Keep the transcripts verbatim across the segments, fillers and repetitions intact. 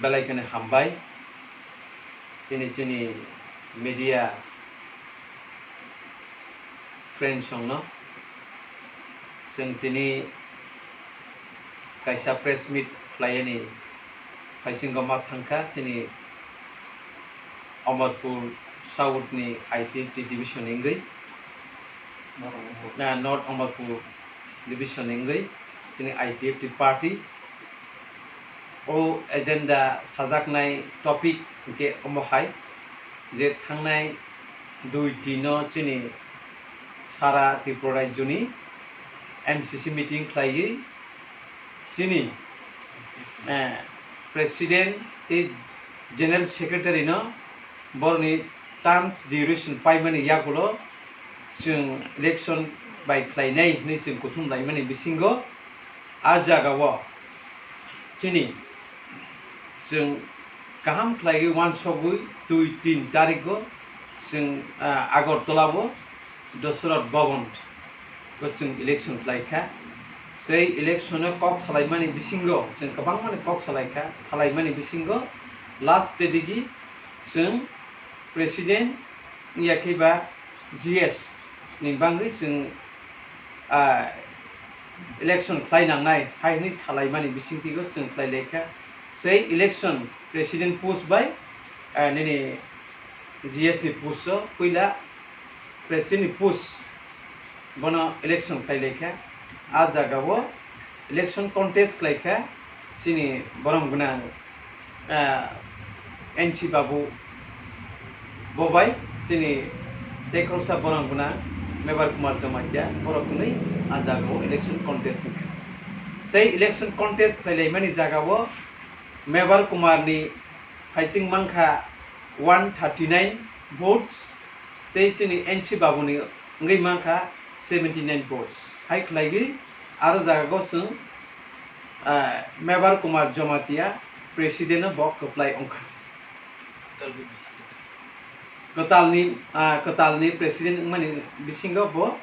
Belai kheno hambai tini chini media friends rokno. Chwng tini kaisa press meet khlaiyani phaisingko ma thangkha chini Amarpur South ni I P F T division ni wngwi, ah, North Amarpur division ni wngwi chini I P F T party. O agenda sajaknai topic hwnkhe omo hai je thangnai dui tin no chini sara Tripura rajyoni M C C meeting khlaiwi chini, eh, president tei general secretary no borokni terms duration paimani yagulo chwng election bai khlainai hwnwi chwng kuthum laimani bisingo a jagao chini chwng kaham khlaiwi uansukwi dui tin tarikgo chwng, ah, Agartala o Dasarath Bhavan o chwng election khlaikha. Sei election o kok salaimani bisingo chwng kwbangmani kok salaikha, salaimani bisingo last date digi chwng president wngya khe ba G S ni bangwi chwng, ah, election khlai nangnai hai hwnwi salaimani bisingtwi o chwng khlai laikha. Sei election president post bai, ah, nini G S ni post o puila president ni post bono election khlai laikha. A jagao election contest khlaikha chini borom gwnang, ah, N C Babu bo bai chini tei khoroksa borom gwnang Mebar Kumar Jamatia, borok hwnwi a jagao election contest wngkha. Sei election contest khlailaimani jagao Mebar Kumar ni phaising mankha one thirty nine votes, tei chini N C Babu ni wngwi mankha seventy nine votes. Hai khlaiwi aro jagao chwng, ah, Mebar Kumar Jamatia president no bo kwplai wngkha. Kwtalni, ah, kwtalni president wngmani bisingo bo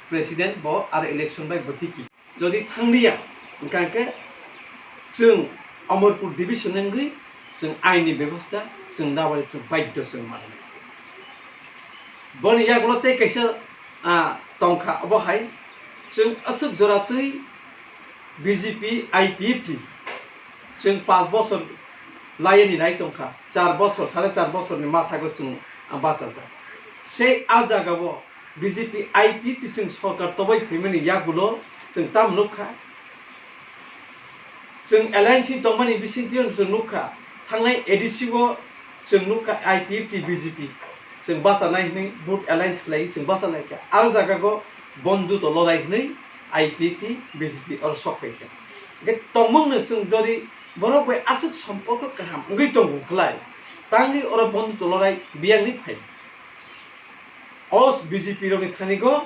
president bo aro election bai bo tiki. Jodi thangliya, hwnkha khe chwng Amarpur division wngwi chwng aini bebosta chwng nabari chwng baidhyo chwng manwi. Boni yagulo tei kaisa, ah, tongkha obo hai, chwng aswk jora twi B J P I P F T chwng panch bosor layani nai tongkha, char bosor, sare char bosorni mathago chwng, ah, bachajak. Sei a jagao B J P I P F T chwng sorkar toboi phaimani yagulo chwng tamo nukha. Chwng alliance tongmani bisingtwi chwng nukha. Thangnai A D C o chwng nukha I P F T B J P. Chwng bachanai hwnwi vote alliance khlaiwi chwng bachalaikha. Aro jagao bondhu to lorai hwnwi I P F T B J P oro sok phaikha. Hwnkhe tongmungno chwng jodi borok bai aswk somporko kaham wngwi tongo khlai, tangwi oro bondhu to lorai biyangni phai. O B J P rokni thanigo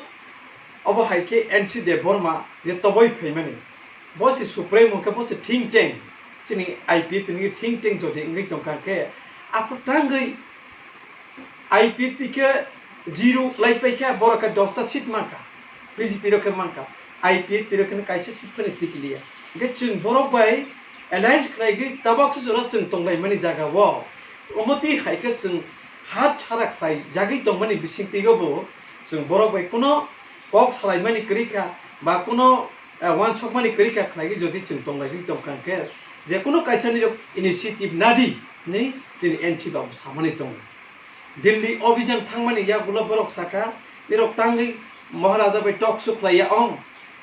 obo hai khe N C Debbarma je toboi phaimani, bo se supremo hwnkhe, bo se think tank, chini I P F T ni think tank jodi wngwi tongkha khe, aphuru tangwi I P F T khe zero khlai paikha, borok khe dosta seat mankha, B J P rok khe mankha, I P F T rok khe kaisa seat phano tikliya. Hwnkhe chwng borok bai alliance khlaigwi tabuk se jora chwng tonglaimani jagao, omo twi hai khe chwng hat chara khlaijagwi tongmani bisingtwi o bo chwng borok bai kuno kok salaimani kwrwi kha ba kuno, eh, uansukmani kwrwi kha khlaigwi jodi chwng tonglaigwi tongkha hwnkhe je kuno kaisa nirok initiative nadi hwnwi chini N C Babu samani tongo. Delhi obijan thangmani yagulo borok sakha, nirok tangwi Maharaja bai talk show khlaiya ong,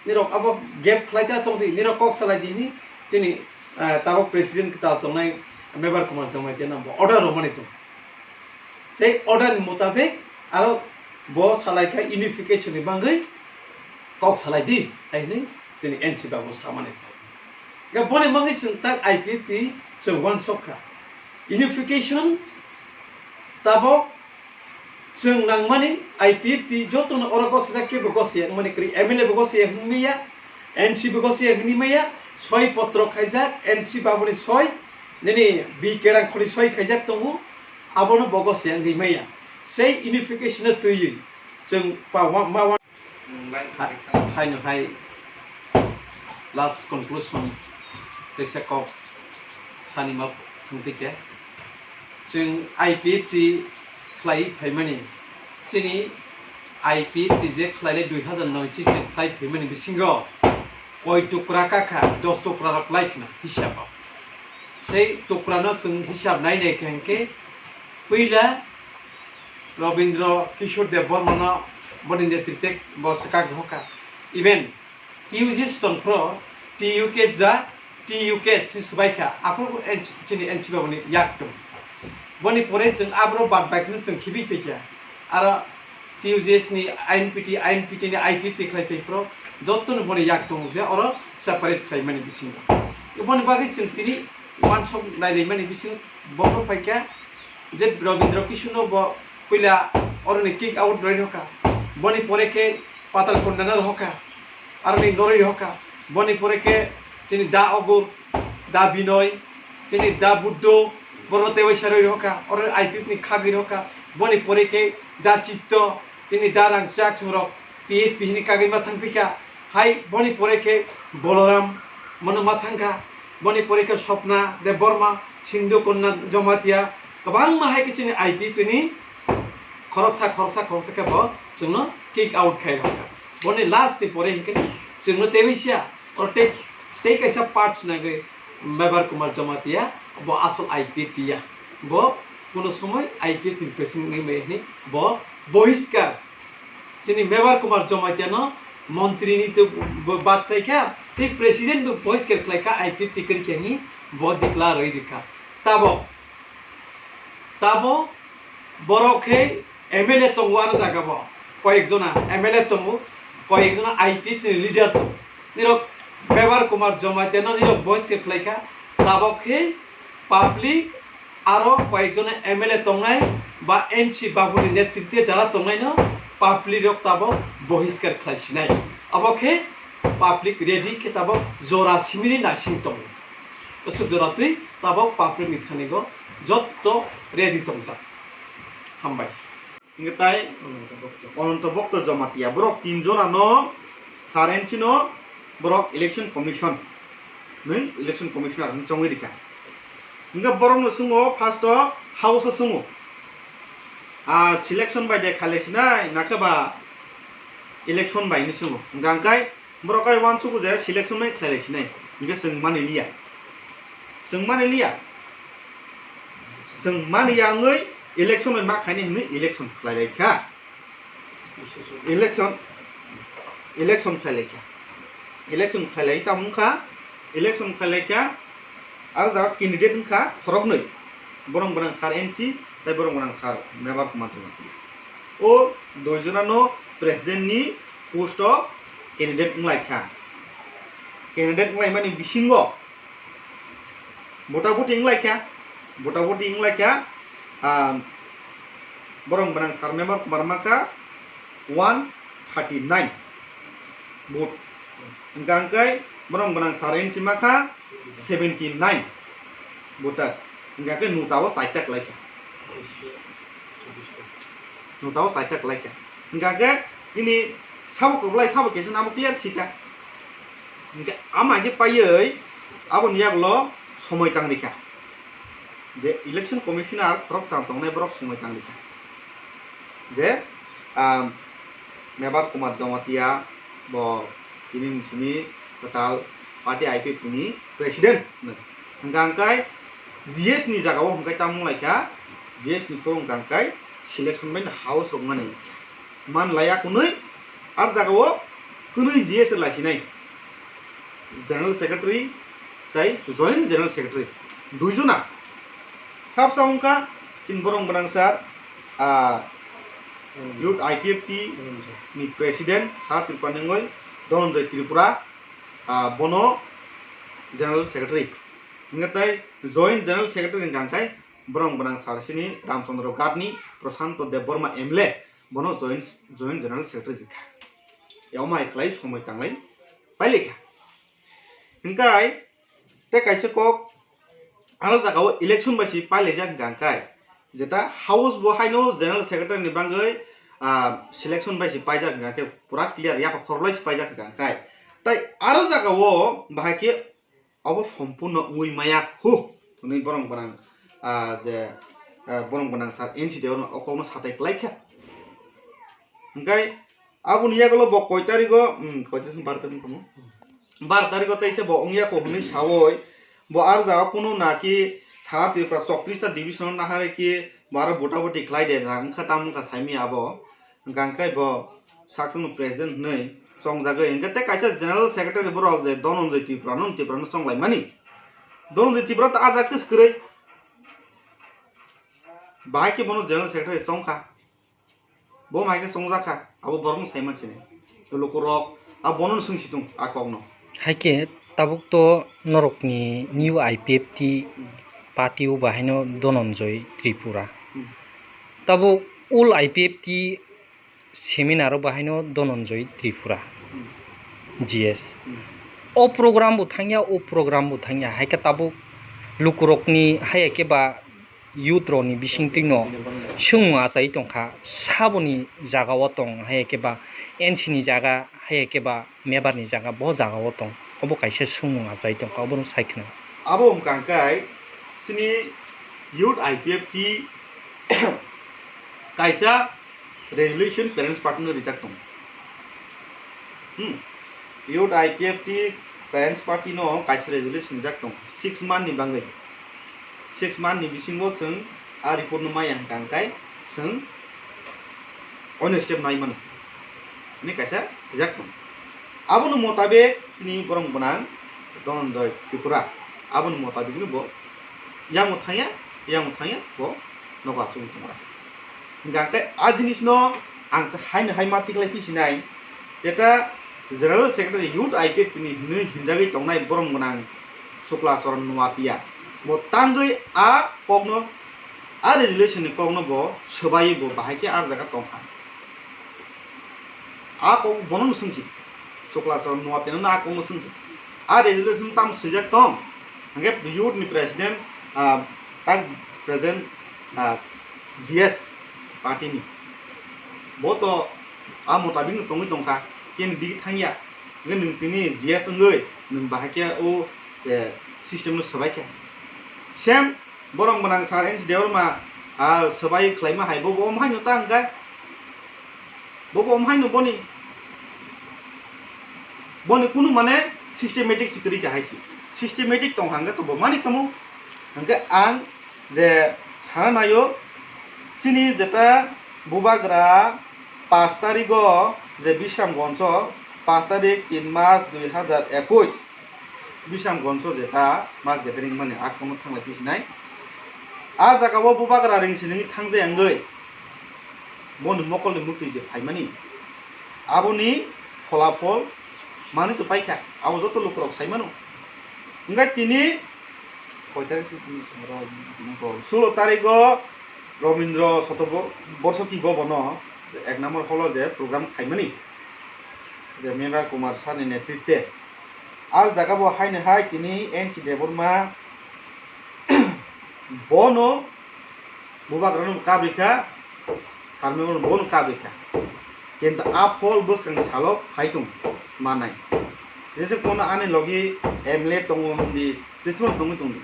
nirok abo gap khlaita tongdi, nirok kok salaidi hwnwi chini, eh, tabuk president kwtal tongnai Mebar Kumar Jamatia no bo order romani tong. Sei order ni mutabik aro bo salaikha unification ni bangwi kok salaidi hai hwnwi chini N C Babu samani tong. Ga boni bangwi chwng tak I P F T chwng uansuk kha. Unification tabuk chwng nangmani I P F T jotono oro gosijak kebo gosiya wngmani kwrwi, M L A bo gosiya hwnwi maya, N C bo gosiya hwnwi maya, soi potro khaijak, N C Babuni soi, nini B K Rangkhorni soi khaijak tongo, abono bo gosiya wngwi maya. Sei unification-o twiwi chwng pa wa-, ma wa-, ha-, haino hai last conclusion kaisa kok Sanima thangpikha. Chwng I P F T khlai phaimani, chini I P F T je khlailai dui hazar noi chi chwng khlai phaimani bisingo koi tukra kakha, dos tukra rok lai khna hisab o. Sei tukra no chwng hisab nai nai kha hinkhe puila Rabindra Kishore Debbarma no boni netrite bo swkak hoka. Even T U J tongphro T U K ja, T U K si swbai kha, aphuru en-, chini N C baboni yak tong. Boni pore chwng abro bad bai kheno chwng khibi phaikha. Aro T U J ni I N P T, I N P T ni I P T khlai phaiphro jottoni boni yak tongo je oro separate khlaimani bisingo. Boni bagwi chwng tini uansuk nailaimani bising bokhorok phaikha je Rabindra Kishore no bo puila oroni kick out roi hoka. Boni pore khe Patal Kondana rohoka, aroni noroi rohoka, boni pore khe chini da Ogur, da Binoy, chini da Buddho, borno teiwaisa roi rohoka, oro I P F ni khagwi rohoka, boni pore khe da Chitto, chini da Rangchak chwrok T S P hini kagwi ma thangphikha, hai boni pore khe Boloram mono ma thangkha, boni pore khe Swapna Debbarma, Sindhu Kanya Jamatia, kwbangma hai khe chini I P F ni khoroksa, khoroksa, khoroksa khe bo chwngno kick out khai rwkha. Boni last ni pore hinkhe chwngno teiwi siya, oro tei, tei kaisa part swnagwi Mebar Kumar Jamatia bo asol I P F T ya. Bo kuno somoi I P F T ni president wngwi maya hinwi bo bohiskar. Chini Mebar Kumar Jamatia no montri ni to bo bad khlaikha, tei president bo bohiskar khlaikha, I P F T kwrwikha hinwi bo declare rwi rwkha. Tabok Tabo borok khe M L A tongo aro jaga bo, koyek jona M L A tongo, koyek jona I P F ni leader tongo. Nirok Mebar Kumar Jamatia no nirok bohiskar khlaikha, tabok khe public aro koyek jona M L A tongnai ba N C Babu ni netritwe jara tongnai no public rok tabok bohiskar khlai sinai. Abo khe public ready khe tabok jora simini naising tongo. Aswk jora twi tabok public ni thani go jotto ready tongjak. Hambai. Hingke tai Ononto Bhokto Jamatia borok tin jona no sar N C no borok election commission ni election commissioner ni chongwi rikha. Hingke borok no sungo first o house o sungo. A selection bai de khale sinai nakhe ba election bai ni sungo. Hingke angkai Borok kai uansugo je selection bai khlai lai sinai, hingke chwng mani liya. Chwng mani liya. Chwng mani ya wngwi election bai ma khaini hinwi election khlai lai kha. Election, election khlai lai kha. Election khlai lai tamo wngkha, election khlai lai kha. Aro jaga candidate wngkha khoroknwi. Borok gwnang sar N C, tei borok gwnang sar Mebar Kumar Jamatia. O dui jona no president ni post o candidate wnglaikha. Candidate wnglaimani bisingo bota boti wnglaikha, bota boti wnglaikha, ah, borok gwnang sar Mebar Kumar makha one thirty nine vote. Hingka hingkai borok gwnang sar N C makha seventy nine voters. Hingka khe nota o chaita kwlaikha. Nota o chaita kwlaikha. Hingka khe nini sabo kwplai, sabo kesa namo clear sikha. Hingke ama khe paiwi aboni yagulo somoi tang rikha. Je election commissioner khorok tang tongnai borok somoi tang rikha. Je, ah, Mebar Kumar Jamatia bo tini ni simi kwtal party I P F T ni president hwnwi. Hingka hingkai G S ni jaga o hingkai tamo wnglaikha, G S ni phuru hingka hingkai selection bai house rok mani laikha. Man laiya kwnwi, ar jaga o kwnwi G S lai sinai. General Secretary tei Joint General Secretary dui jona. Sab sab wngkha chini borok gwnang sir, ah, Youth I P F T ni President Sir Tripura ni wngwi Dhananjay Tripura, ah, bono General Secretary. Hingke tei Joint General Secretary hingka hingkai borok gwnang sir sini Ramchandra Ghat ni Prashanto Debbarma M L A. Bono joint, joint general secretary rikha. Yao mai khlai somoi tanglai pailaikha. Hingkai tei kaisa kok ano jaga o election bai si pailaijak hingka hingkai. Jeta house bo haino general secretary ni bagwi, ah, selection bai si paijak hingka hingke pura clear yapha khorlai si paijak hingka hingkai. Tai aro jaga o bahai khe Obo sompurno wngwi maya khu. Hwnwi borok gwnang, ah, je, ah, borok gwnang sir N C Debbarma o kokno satai kwlai kha. Hwnkhe aboni yagulo bo koi tarigo, hmm, koi tarik, baro tarik wngkha mo? Baro tarigo teisa bo wngya kho hwnwi sawi, bo ar jaga kunu naki sara Tripura chowtris ta division o naharwi ki bo aro bota boti khlai de na wngkha tamo wngkha saimanya abo. Hwnkha hwnkhe bo sakchwngno president hwnwi chongjagwi, hwnkhe tei kaisa general secretary borok je Dhananjay Tripura no, Tripura no chonglaimani. Dhananjay Tripura to ah jaga kwswk kwrwi. Bahai khe bono general secretary chongkha. Bo mai khe chongjak kha, abo borokno sai man sini. Lukurok, abo bono swng si tung, a kokno. Hai khe tabuk to norokni new I P F T Hmm. party o bahaino Dhananjay Tripura. Hmm. Tabuk old I P F T seminar o bahaino Dhananjay Tripura, Hmm. G S. Hmm. O program bo thangya, o program bo thangya. Hai khe tabuk lukurokni hai khe ba youth rokni bisingtwino swngmung achai tongkha, saboni jaga o tong hai khe ba N C ni jaga, hai khe ba Mebar ni jaga, bo jaga o tong, obo kaisa swngmung achai tongkha, obo rok sai khna. Abo wngkha hwnkhe chini youth I P F T kaisa resolution parents party no rijak tongo. Hmm. Youth I P F T parents party no kaisa resolution rijak tongo six month ni bagwi. Six month ni bisingo chwng a report no maya hwnkha hwnkhe chwng oino step nai mano. Hwnwi kaisa rijak tongo. Aboni motabik chini borok gwnang Dhananjay Tripura. Aboni motabik no bo yango thangya, yango thangya bo nogo achugwi tongo. Hwnkha hwnkhe a jinisno ang haino hai ma tiklai phi sinai, jeta General Secretary Youth I P F T ni hinwi hinjagwi tongnai borom gwnang Sukla Charan Nuatia. Bo tangwi a kokno, a resolution ni kokno bo swbaiwi bo bahai khe a jaga tongkha. A kok bono no swngsi. Sukla Charan Nuatia no a kokno swngsi. A resolution tam swijak tong. Hwnkhe youth ni president, ah, tak present, ah, G S party ni. Bo to a motabik no tongwi tongkha. Keni digi thangya. Hwnkhe nwng tini G S wngwi nwng bahai khe o, eh, system no swbai kha. Same Borok gwnang sir N C Debbarma, ah, swbai khlaima hai, bo bo omo haino ta hwnkhe. Bo bo omo haino boni, boni kunu mane systematic se kwrwi kha hai se. Systematic tong hangkhe to bo mani kamo. Hwnkhe ang je sana naio, chini jeta bubagra pash tarigo je Bisramganjo, pash tarik tin mas dui hajar ekush, Bisramganjo jeta mass gathering mani a kokno thanglai phi sinai. A jaga o bubagra ring siningwi thangjai wngwi boni mokolni muktwi je phaimani, aboni pholapol manwi to paikha, abo joto lukurok sai mano. Hwnkhe tini koi tarik se, sulo tarigo Robindra Soto Bo-, Borsoki Bhavan o ek number hall o je program khaimani, je Mebar Kumar sir ni netritwe. Ar jaga bo haino hai tini N C Debbarma bono bubagrano kabrikha, sir Mebar bono kabrikha. Kintu a phol bwskang salo phai tong manai. Jese kono ani logi M L A tongo hindi, jese kono tongwi tongdi.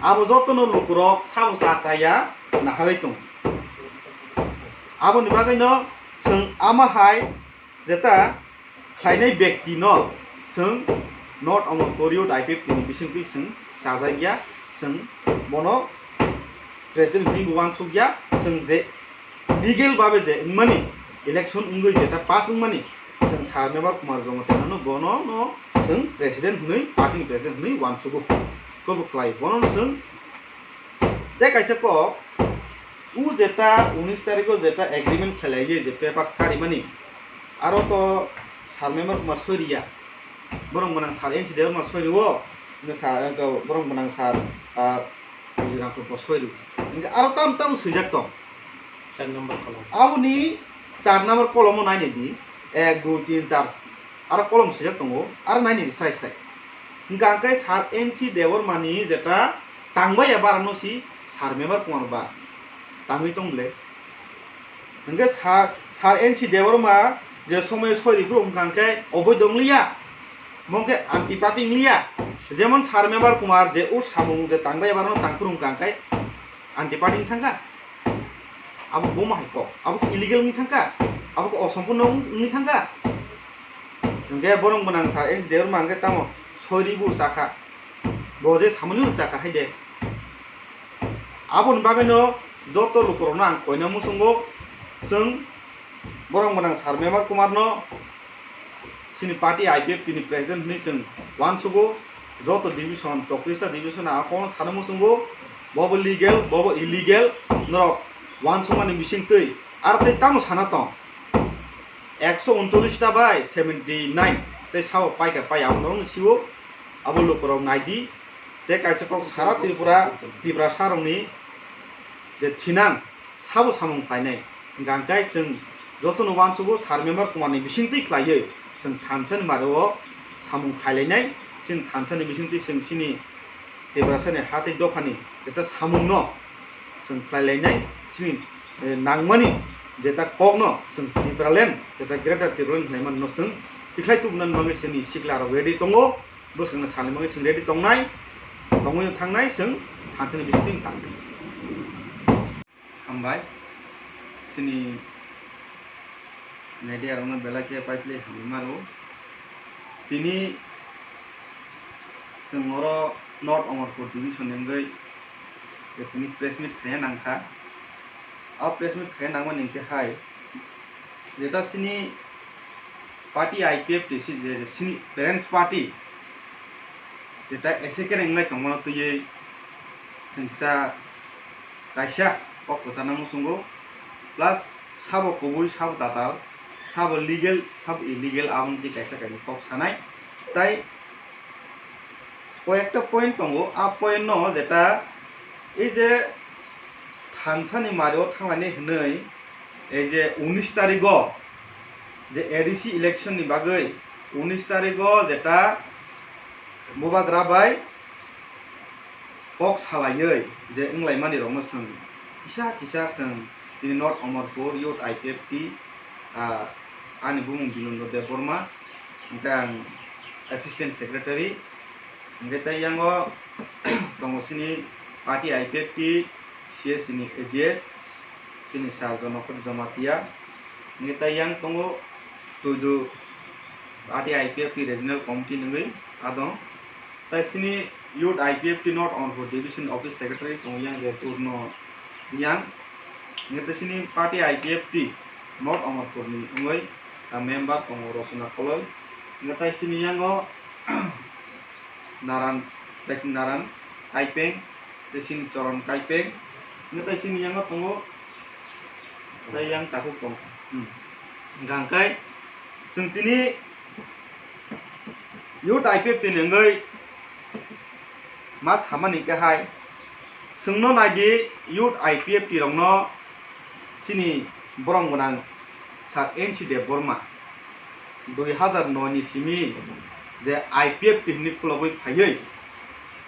Abo jotono lukurok sabo cha cha ya naharwi tong. Aboni bagwino chwng ama hai jeta khlainai bektino chwng not omo period I P F T ni bisingtwi chwng chajakya, chwng bono president hinwi bo uansukya, chwng je legal babe je wngmani, election wngwi jeta pass wngmani, chwng sir Mebar Kumar Jamatia no bono no chwng president hinwi, party ni president hinwi uansugo. Kobok khlai bono chwng tei kaisa kok, o jeta unis tarikh o jeta agreement khlaiwi je paper karimani, aro to sir Mebar Kumar soi riya, borok gwnang sir N C Debbarma soi rio, hwnkhe sa-, borok gwnang sir, ah, Rangkhol bo soi rio, hwnkhe aro tam tam swijak tong. Char number kolom. Aboni char number kolomo nainai di, ek, dui, tin, char. Aro kolom swijak tongo, aro nainai di srai srai. Hwnkha hwnkhe sir N C Debbarma ni jeta tangbai ya bara no si sir Mebar Kumar ba tangwi tong ble. Hwnkhe sir, sir N C Debbarma je somoi soi ri bro hwnkha hwnkhe oboi dong liya. Mong khe anti party wngya, jemon sir member Kumar je o samung je tangbai bar no tangphuru wngkha, hwnkhe anti party wng thangkha. Abo boma hai kok, abo khe illegal wngwi thangkha, abo khe osompurno wngwi thangkha. Hwnkhe borok gwnang sir N C Debbarma hwnkhe tamo soi ribu chakha, bo je samani no chakha hai de. Aboni bagwino joto lukurokno ang koina muchungo, chwng borok gwnang sir member Kumar no chini party I P F T ni president hwnwi chwng uansugo, joto division, choktrista division a kono sana muchungo, bobo legal, bobo illegal, norok uansukmani bisingtwi aro tei tamo sana tong? Ekso uncholish ta bai seventy nine tei sabo paikha pai abo norokno sio, abo lukurok naidi, tei kaisa kok sara Tripura, Tiprasa rokni je thinang sabo samung khlainai. Hwnkha hwnkhe chwng jotono uansugo sir member Kumar ni bisingtwi khlaiwi chwng thansa ni mari o samung khailainai. Chini thansa ni bisingtwi chwng chini Tiprasa ni ha tei dopha ni jeta samung no chwng khlailainai. Chini, eh, nangmani jeta kok no chwng Tipraland, jeta Greater Tipraland hwnwi mano chwng tikhlai tubunani bagwi chini sikla rok ready tongo. Bwswkno salni bagwi chwng ready tongnai, tongwi thangnai chwng thansa ni bisingtwi tangnai. Hambai, chini media rokno belai khe paiphilwi hambai mano. Tini chwng oro North Amarpur division ni wngwi tini press meet khaiya nangkha. O press meet khaiya nangmani hwnkhe hai, jeta chini party I P F T si je chini parents party, jeta S A K wngwi tongmano twiwi chwngsa kaisa kok kwchana muchungo, plus sabo kubui, sabo tatal, sabo legal, sabo illegal, aboni twi kaisa kainwi kok sanai. Tai koyekta point tongo, a point no jeta ei je thansani mario thanglani hwnwi, ei je unis tarigo je A D C election ni bagwi unis tarigo jeta bubagra bai kok salaiwi je wnglaimani rokno chwng kisa kisa chwng tini North Amarpur Youth I P F T, ah, ani bumung Binodya Debbarma, hwnkhe ang assistant secretary, hwnkhe tei yango tongo chini party I P F T, C S C ni A G S, chini sir Jonokoti Jamatia, hwnkhe tei yang tongo Tuidu party I P F T regional committee ni wngwi adong. Tai chini Youth I P F T North Amarpur Division Office Secretary tongo yang je Purno Yang. Hwnkhe tai chini party I P F T North Amarpur ni wngwi, ah, member tongo Rosona Koloi. Hwnkhe tai chini yango Naran, Naran Kaipeng, tai chini Choron Kaipeng. Hwnkhe tai chini yango tongo, tai yang takhuk tongo. Hmm. Hwnkhe chwng tini Youth I P F T ni wngwi ma samani hwnkhe hai, chwngno naidi Youth I P F T rokno chini borom gwnang Sir N C Debbarma dui hazar noi ni simi je I P F T hinwi khulogwi phaiwi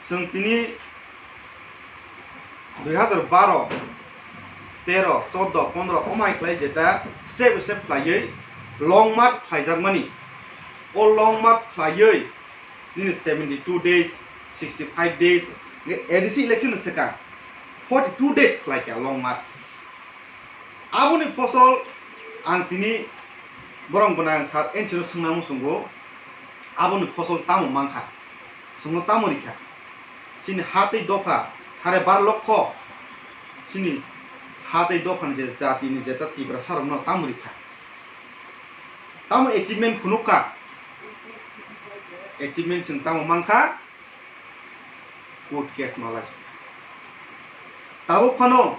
chwng tini dui hazar baro, tero, choddo, pondro omai khlai jeta step step khlaiwi long march khlaijakmani. O long march khlaiwi nini seventy two days, sixty five days, hwnkhe A D C election ni swkang forty two days khlaikha long march. Aboni phosol ang tini borom gwnang Sir N C no swngna muchungo, aboni phosol tamo mankha? Chwngno tamo rikha? Chini ha tei dopha sare bar lokho, chini ha tei dophani je jatini jeta Tiprasa rokno tamo rikha? Tamo achievement phunukha? Achievement chwng tamo mankha? Court case malai. Tabuk phano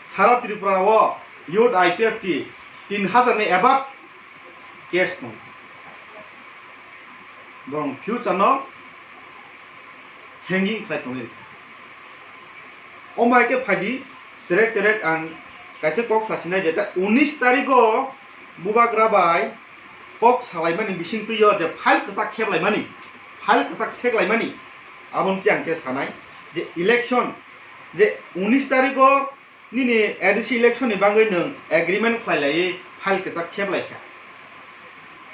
sara Tripura o Youth I P F T tin hazar ni above case tong. Borok future no hanging khlai tongwi rikha. Omo hai khe phaidi, terek terek ang kaisa kok sasinai, jeta unis tarigo bubagra bai kok salaimani bisingtwi o je file kwchak kheplaimani, file kwchak seklaimani, aboni tei ang khe sanai je election je unis tarigo nini A D C election ni bagwi nwng agreement khlai laiwi file kwchak kheplai kha.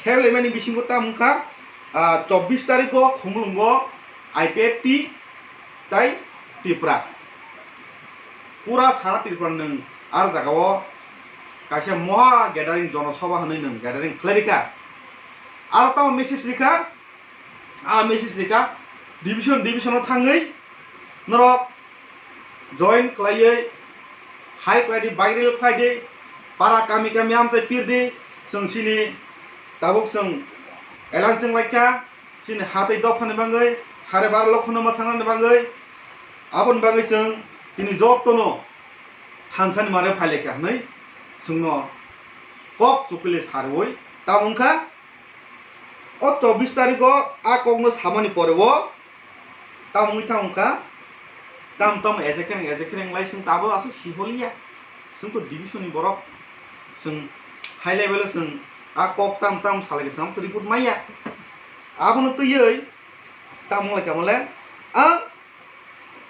Kheplaimani bisingo tamo wngkha, ah, chobbish tarikh o Khumulwngo I P F T tai Tripura. Pura sara Tripura nwng ar jaga o kaisa moha gathering, jonosabha hwnwi nwng gathering khlai rikha. Aro tamo message rikha, a message rikha, division division o thangwi norok join khlaiwi hai khlai di, bike rally khlai di, para kami kami amchai pir di, chwng chini tabuk chwng elan chwng laikha, chini hatwi dophani bagwi, sare baro lokhono mwthangnani bagwi, aboni bagwi chwng tini jotono thansani mare phai laikha hwnwi chwngno kok chukli sarwi tamo wngkha. O chobbish tarikh o a kokno samani pore o tamo wngwi tamo wngkha, tam tam ejek khe nang ejek khe nang lai chwng tabo aswk siholiya. Chwng to division ni borok, chwng high level o chwng a kok tam tam salai khe chwng to report maya. Abono twiwi tamo wnglaikha mole a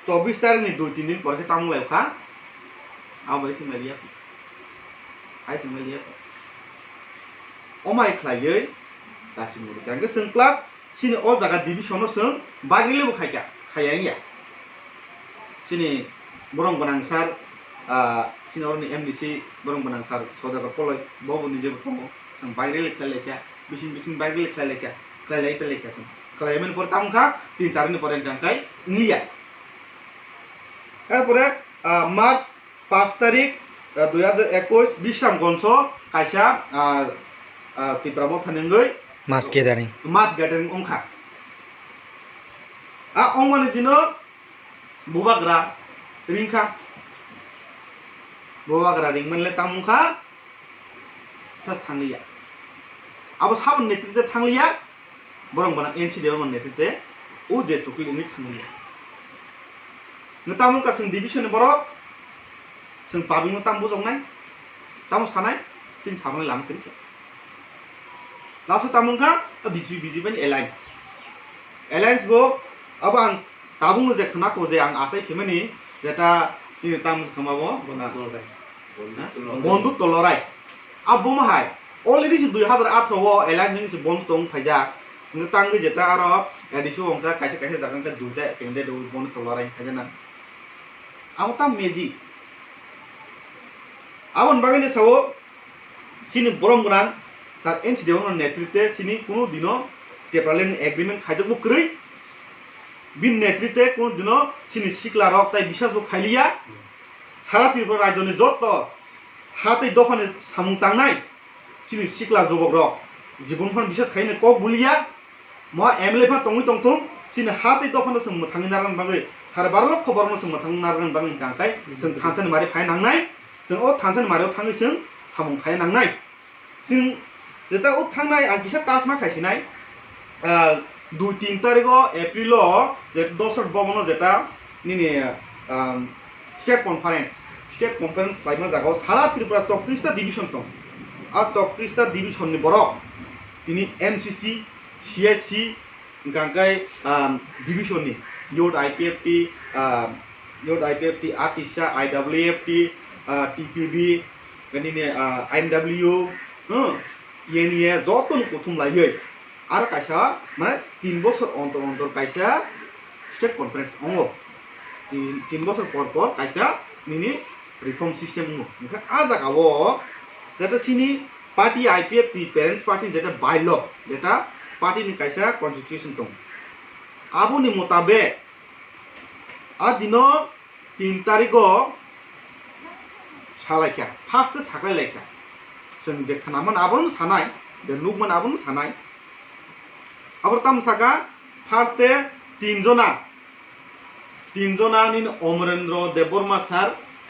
chobbish tarikh ni dui tin din pore khe tamo wnglaikha, abo bai chwng lai liya. Hai chwng lai liya. Omai khlaiwi kasimuri kangkhe chwng plus chini o jaga division o chwng bagri lebu khaikha, khaiya wngya. Chini borong gwnang sir, ah, chini oroni M D C borong gwnang sir Sodagar Koloi, bo bo nije bo tongo, chwng bagri le khlai laikha, bising bising bagri le khlai laikha, khlai lai pe laikha chwng. Khlai mani pore tamo kha, tin char ni pore hwnkha khe wngliya. Tarpore, ah, March paanch tarik, ah, dui hajar ekush, Bisramganj o kaisa, ah, ah, Tipra Motha ni wngwi mass gathering, mass gathering wngkha. A wngmani dino bubagra ringkha. Bubagra ringmani le tamo wngkha, sa thangliya. Abo saboni netrite thangliya. Borok bono N C D O ni netrite o je chukli wngwi thangliya. Nwng tamo wngkha chwng division ni borok, chwng public no tamo bujoknai, tamo sanai, chini sajaknai lama kwrwi kha. Last o tamo wngkha B J P, B J P ni alliance. Alliance bo abo ang tabuk no je khna kho je ang achai phimani jeta nini tamo se khama bo, Bondu Tolrai. Ha? Bondu Tolrai. Bondu Tolrai. Abo bo hai already se dui hajar atharo o alliance ni se bondu tong phaijak. Nge tangwi jeta aro A D C o wngkha kaisa kaisa jaga wngkha duita candidate o bondu Tolrai khaijana. Abo ta magic. Aboni bagwi ni sao chini borom gwnang sir N C D O ni netrite chini kunu dino Tipraland agreement khaijak bo kwrwi. Bini netrite kunu dino chini sikla rok tai bisas bo khailiya. Sara Tripura rajyo ni joto ha tei dopha ni samung tangnai chini sikla jubok rok jibon phan bisas khaina kok buliya. Moha M L A phan tongwi tongthung, chini ha tei dopha no chwng mwthangwi narwkna bagwi, sare baro lokho borok no chwng mwthangwi narwkna bagwi hwnkha khe chwng thansa ni mari phai nangnai, chwng o thansa ni mari o thangwi chwng samung khai nangnai. Chwng jeta o thangnai ang kisa tasma khai sinai, ah, dui tin tarik o April o je Dosrat Bhavan o jeta nini, ah, state conference, state conference khlaima jaga o sara Tripura chowtris ta division tong. A chowtris ta division ni borok tini M C C, C S C, hwnkha khe, ah, division ni youth I P F T, ah, youth I P F T, A T I S A, I W F T, ah, T P B, nini, ah, I N W, hmm, T N A, joto no kuthum laiwi. Aro kaisa, mane, tin bosor ontor ontor kaisa state conference ongo. Tin, tin bosor por por kaisa nini reform system ongo. Hwnkhe a jaga o jeta chini party I P F T, parents party jeta bylaw, jeta party ni kaisa constitution tongo. Aboni motabek a dino tin tarik o salaikha, first e saklai laikha. Chwng je khnaman abono sanai, je nukman abono sanai. Abo tamo saka, first e tin jona, tin jona nini Amarendra Debbarma sir,